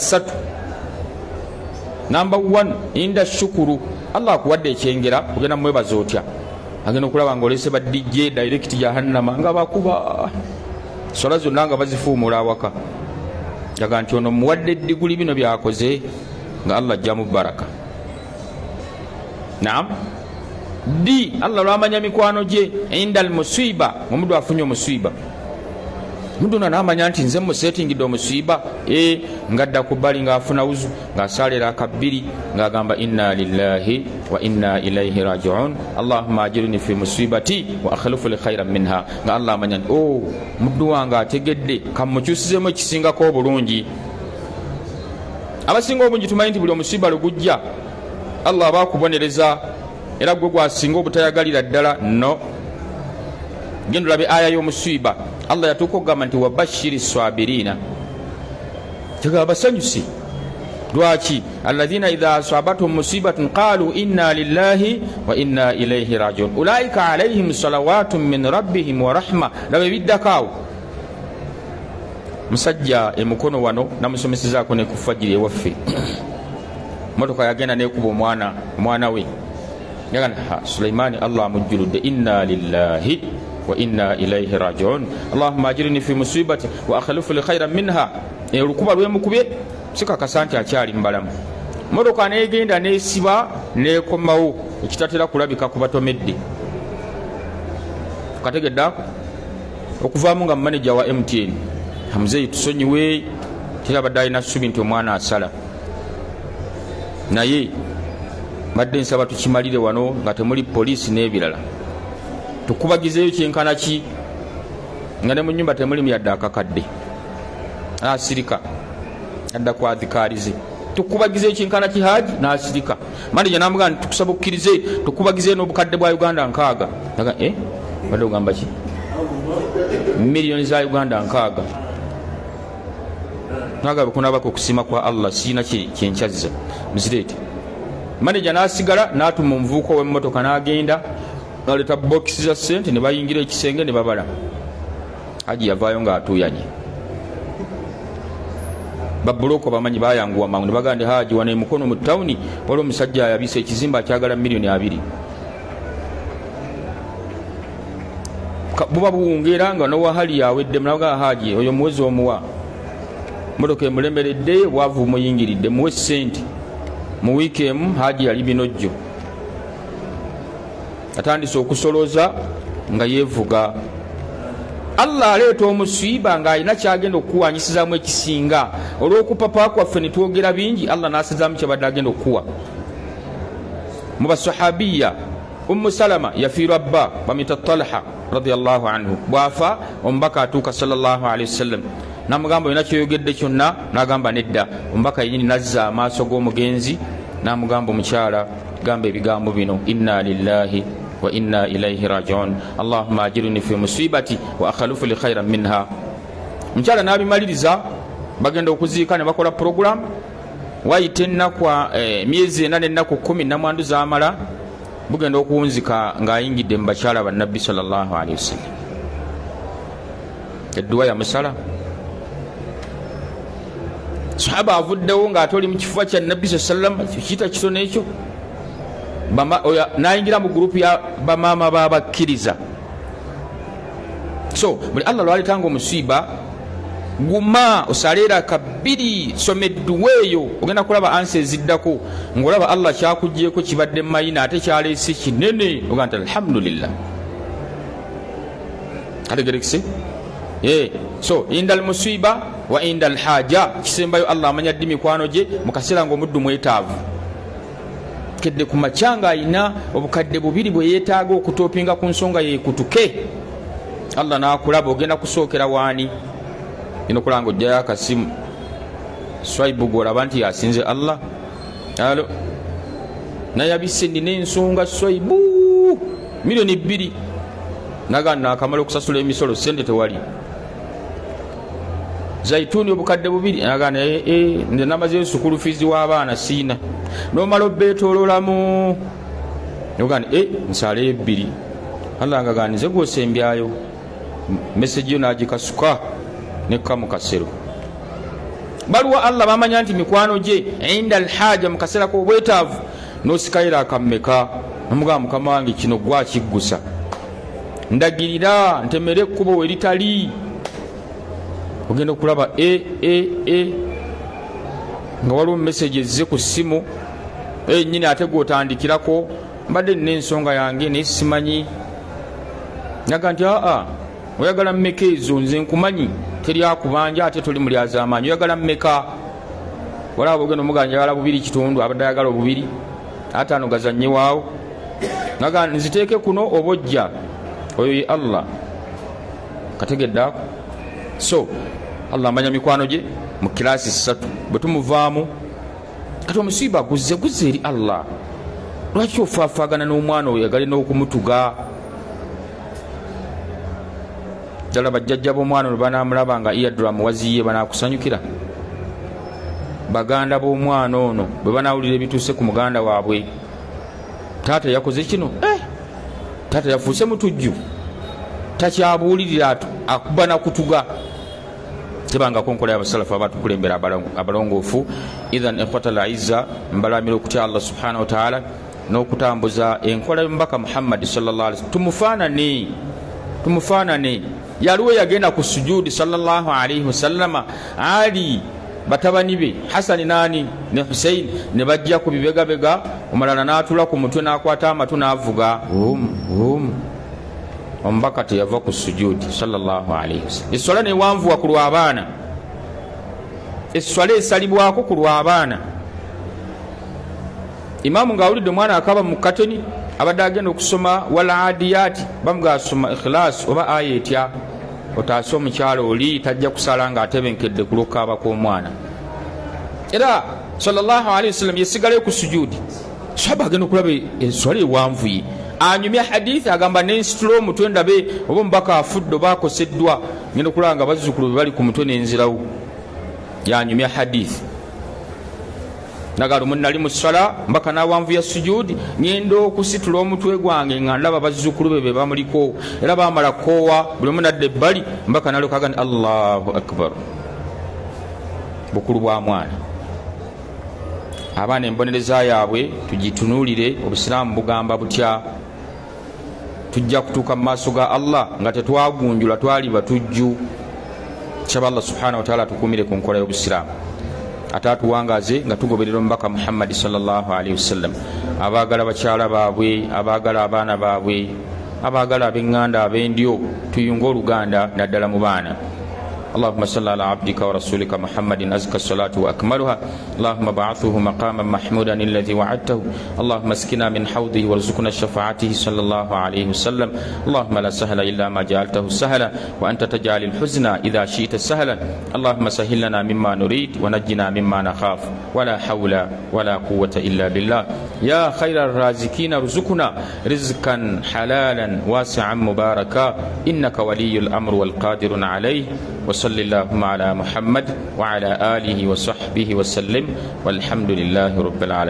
Ssatu. Namba 1, inda shukuru. Allah akuwadde ekyengera, ogenda mwebaza otya? Agenda okulaba nga olese ba DJ direct jahannama nga bakuba sola zonna nga bazifuumula awaka. Yaga nti ono muwadde eddiguli, bino byakoze nga Allah ajjamu baraka. Naam, ddi Allah lwamanya mikwano gye? Inda almusiba, omuddu afunye omusiba, muddu ono namanya nti nze musetingidde omusiba. E ngadda ku bbali ng'afuna wuzu, ng'asaalira akabbiri, ng'agamba inna lillahi wa inna ilaihi rajiun, allahumma ajirni fi musibati wa akhlufu li khairan minha. Nga Allah amanya nti o oh, muddu wange ategedde, kamukyusizemu ekisingako obulungi. Abasinga obungi tumanyi nti buli omusiba lwe gujja Allah aba akubonereza, era gwe gwasinga obutayagalira ddala. No genda olabe aya y'omusiiba, Allah yatuuka okugamba nti wabashiri sabirina, tegaba basanyusi. Lwaki? Alladhina idha asabathum musibatun qalu inna lillahi wa inna ilaihi rajiun ulaika alaihim salawatun min rabbihim wa rahma. Laba ebiddako awo. Musajja emukono wano namusomesezaako ne ku fajiri ewaffe, motoka yagenda nekuba omwana, omwana we yagamba Suleimani, Allah amujjuludde, inna lillahi wa inna ilaihi rajiun, allahumma ajirni fi musibati wa akhlifu li khairan minha. Olukuba lwemukubye sikakasa nti akyali mubalamu. Motoka negenda nesiba nekomawo, ekitatera kulabika ku batomedde. Kategedde ako okuvaamu nga maneja wa MTN, amuzeeyi tusonyiwe, tera abadde alina ssubi nti omwana asala, naye mbadde nsaba tukimalire wano nga temuli poliisi n'ebirala, tukubagizeeyo kyenkana ki nga ne mu nyumba temulimu yadde akakadde. Asirika, adda ku adhikaarize. Tukubagizeeyo kyenkana ki haji? N'asirika. Maneja namugamba nti tukusaba okkirize tukubagizeeyo n'obukadde bwa Uganda 60. Eh? Badde ogamba ki? Miliyoni za Uganda 60. Nagamba kunabako okusiima kwa Allah, siina kyenkyazza, muzireete. Maneja n'asigala, n'atuma omuvubuka ow'emmotoka, n'agenda naleta bokisi za sente, ne bayingira ekisenge ne babala. Haji yavaayo ng'atuuyanye. Babuloko bamanyi bayanguwa mangu ne bagamba nti haji, wano emukono mu tawuni waliwo omusajja ayabisa ekizimbe, akyagala miliyoni 20. Buba buwungeera nga nowahali yaweddemu. Nabagaa haji, oyo muwezi omuwa motoka emulemeredde, bwavu bumuyingiridde, muwe sente. Mu wiiki emu haji yali binojjo, atandise okusolooza nga yeevuga. Allah aleeta omusiiba ng'alina kyagenda okukuwanyisizaamu ekisinga. Olw'okupapa kwaffe ne twogera bingi, Allah n'asazaamu kyabadde agenda okukuwa. Mu basahabiya, Ummu Salama yafiirwa bba, bamuyita Talha radiallahu anhu. Bw'afa, omubaka atuuka sallallahu alaihi wasallam namugamba, olina kyoyogedde kyonna? Nagamba nedda. Omubaka yenyini nazza amaaso g'omugenzi namugamba, omukyala, gamba ebigambo bino, inna lillahi wa inna ilaihi rajiun, allahumma ajirni fi musibati wa akhalufu li khairan minha. Omukyala n'abimaliriza, bagenda okuziika ne bakola puroguramu. Wayita ennaku emyezi 4 n'ennaku 10, namwandu zamala bugenda okuwunzika ng'ayingidde mu bakyala bannabbi sallallahu alaihi wasallam. Edduwa yamusala. Sahaba avuddewo ng'ate oli mu kifuba kya nabbi saa sallam, kita kitono ekyo nayingira mu gurupu ya bamaama babakkiriza. So buli Allah lwaleetanga omusiiba, guma osaleera kabbiri, soma edduwa eyo, ogenda kulaba ansi eziddako ng'olaba Allah kyakugyeko kibadde mayina, ate kyaleese kinene, oga nti alhamdulillah. Kategerekise. So inda almusiba wa inda alhaja. Kisembayo, Allah amanya ddi mikwano gye? Mu kaseera ngaomuddu mwetaavu. Kedde ku makya nga alina obukadde 2 bwe yeetaaga okutopinga ku nsonga yekutuke, Allah n'akulaba ogenda kusookera waani. Genda okulaba nga ojjayo akasimu, swaibu gwolaba nti yasinze Allah. Alo, nayabise, nina ensonga, swaibu, miliyoni 2. Naga nakamala okusasula emisolo, sente tewali. Zaituni obukadde 2. Naga naye nze namazeyo sukulu fiizi w'abaana, siina. Nomala obeetololamu noga nti nsaaleyo ebbiri. Allah nga gani nze gwosembyayo, meseji yo nagikasuka nekka mu kasero. Baluwa Allah bamanya nti mikwano gye inda alhaja, mu kaseera k'obwetaavu n'osikayira akammeka nomugamba, mukama wange kino gwakiggusa, ndagirira ntemere ekkubo we litali. Ogenda okulaba e e e nga waliwo message ezze ku ssimu enyini, ate gwotandikirako, mbadde nina ensonga yange naye simanyi. Naga nti aa, oyagala mmeka ezo? Nze nkumanyi, teryakubanja ate toli mulyazaamaanyi. Oyagala mmeka? Walaba ogenda omugaa, njagala 2.5. Abadde ayagala obubiri ataano gazanyewaawo. Naga nziteeke kuno oba ojja. Oyo ye Allah kategedde ako. So Allah amanya mikwano gye mu kirasi 3. Bwe tumuvaamu kati omusiiba guzze guzze eri Allah. Lwaki ofaafaagana n'omwana oyo agalina okumutuga? Ddala bajjajja b'omwana ono banamulaba nga eardrum waziye, banakusanyukira? Baganda b'omwana ono bwe banawulira ebituuse ku muganda waabwe, taata yakoze kino, taata yafuuse mutujju, takyabuulirira, akuba nakutuga. Tebangako nkola y'abasalafu abatukulembera abalongoofu. Ithan ikhwata al izza, mbalamira okutya Allah subhanahu wataala n'okutambuza enkola y'omubaka Muhammadi sallallahu alaihi. Tumufaanane, tumufaanane. Yaliwo yagenda ku sujudi sallallahu alaihi wasallama, Ali batabani be Hasani nani ne Husein ne bajja ku bibegabega, omulala n'atula ku mutwe n'akwata amatu n'avuga um um. Omubaka teyava ku sujudi sallallahu alaihi wasallam. Eswala newanvuwa ku lw'abaana, eswala esalibwako ku lw'abaana. Imaamu ng'awulidde omwana akaba mu kateni, abadde agenda okusoma wal adiyati, bamugasoma Ikhilas oba aya etya, otaase omukyalo oli tajja kusala nga atebenkedde ku lw'okukaaba kw'omwana. Era sallallahu alaihi wasallam yesigalayo ku sujudi. Sahaba agenda okulaba eswala ewanvuye, anyumya hadithi, agamba nensitula omutwe ndabe oba omubaka afudde oba akoseddwa. Ngenda okulaba nga bazzukulu be bali ku mutwe, nenzirawo. Yanyumya hadithi naga, lumu nali mu ssala, mbaka nawanvuya sujudi, ngenda okusitula omutwe gwange nga ndaba bazzukulu be be bamuliko. Era bamala koowa, buli omu nadda ebbali, mbaka nalyokaga nti Allahu akbar. Bukulu bwa mwana. Abaana embonereza yaabwe tugitunuulire. Obusiraamu bugamba butya? Tujja kutuuka mu maaso ga Allah nga tetwagunjula, twali batujju. Nsaba Allah subhanahu wataala atukuumire ku nkola y'obusiraamu, ate atuwangaze nga tugoberera omubaka Muhammadi sallallahu alaihi wasallam. Abaagala bakyala baabwe, abaagala abaana baabwe, abaagala ab'eŋŋanda, ab'endyo, tuyunge oluganda naddala mu baana. اللهم صل على عبدك ورسولك محمد أزكى الصلاة وأكملها. اللهم بعثه مقاما محمودا الذي وعدته. اللهم اسقنا من حوضه وارزقنا شفاعته صلى الله عليه وسلم. اللهم لا سهل إلا ما جعلته سهلا، وأنت تجعل الحزن إذا شئت سهلا. اللهم سهل لنا مما نريد ونجنا مما نخاف، ولا حول ولا قوة إلا بالله. يا خير الرازقين، ارزقنا رزقا حلالا واسعا مباركا، إنك ولي الأمر والقادر عليه. وصل اللهم على محمد وعلى آله وصحبه وسلم، والحمد لله رب العالمين.